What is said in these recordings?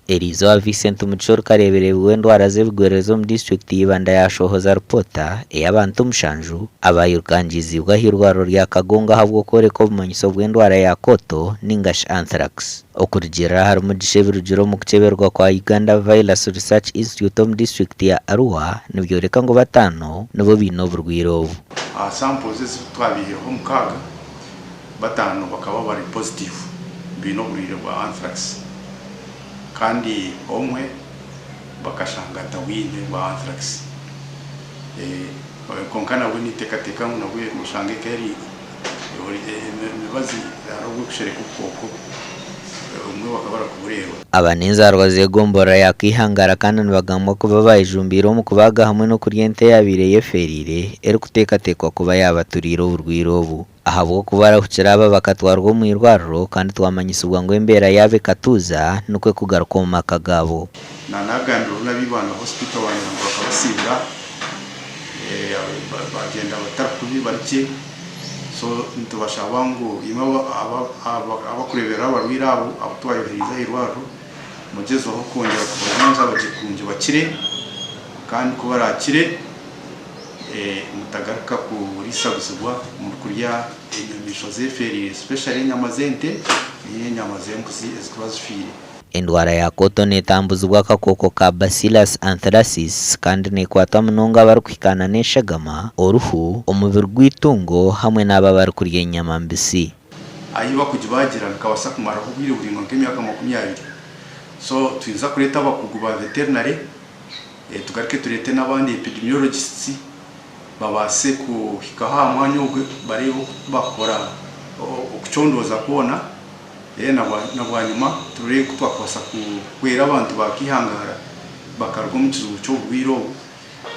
Eriizooba Vincent Mugisha orikareebereebi w'endwara z'ebigwererezi omu disiturikiti ya Ibanda yaashohoza ripoota ey'abantu mushanju abaayirukangiiziibwe ah'eirwariro rya Kagongo ahabw'okworeka obumanyiso bw'endwara ya kooto ninga shi Anthrax. Okurugiirira ahari Mugisha ebirugire omu kukyeberwa kwa Uganda Virus Research Institute omu disiturikiti ya Arua nibyoreka ngu bataano nibo baine oburwaire obu. Aha samples ezi twabaihireho omukaaga, bataano bakaba bari positive baine oburwaire bwa anthrax kandi omwe bakashanga atabwine bwa anthrax. Kwonka nabwe ninteekateeka ngu nabwe noshanga eka eri emibazi hariho obu erikushereka obukooko obumwe bakaba barakubureeba. Aba n'enzaarwa z'egomborora ya Kaihangara kandi nibagambwa kuba baayejumbiire omu kubaaga hamwe n'okurya ente eyaabaire eyefeereire erikuteekateekwa kuba yaabaturiire oburwaire obu. Ahabw'okuba arahukire aba bakatwarwa omu irwariro kandi twamanyisibwa ngu embeera yaabo ekatuuza nikwo kugaruka omu maka gaabo. Naanagambirweho n'aba Ibanda Hospital bangira ngu bakabasiibura bagyenda batari kubi bari gye so nitubashaba ngu imwe abakureeberera abarwaire abo abu twayohereize aha irwariro mugyezeho kwongyera kubajanjaba gye kurungi bakire kandi ku baraakire Mutagaruka kuriisaguzibwa murikurya enyamaishwa zefeereire especially enyama z'ente n'enyama z'embuzi ezikuba zifiire. Endwara ya kooto neetambuzibwa akakooko ka Bacillus anthracis kandi neekwata munonga abarikuhikaana n'eshagama, oruhu, omubiri gw'eitungo hamwe n'abo abarikurya enyama mbisi. Ahi bakugibagira nikabaasa kumaraho obwire buraingwa nk'emyaka 20. So twinza kureeta abakugu ba veterinary Tugaruke tureete n'abandi epidemiologists babaase kuhikaho aha mwanya ogwe bareebe oku bakukora okucondooza kwona then na bwanyima tureebe oku twakubaasa kuhwera abantu ba Kihangara bakaruga omu kizibu ky'oburwaire obu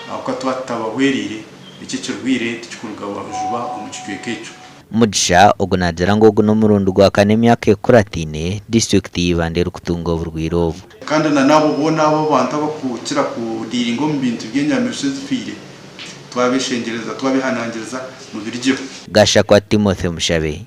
ahabw'okuba twaba tutabahwereire eki ekirwaire tikikuruga juba omu kicweka ekyo. Mugisha ogu naagira ngu ogu n'omurundi gwa kana emyaka ekukurataine disiturikiti ya Ibanda erikutunga oburwaire obu. Kandi na n'abo boona abo abantu abakukira kudiiringa omu bintu by'enyamaishwa ezifiire, twabeshengyereza, twabehanangiriza, mubirugyeho. Gashakwa Timothy Mushabe.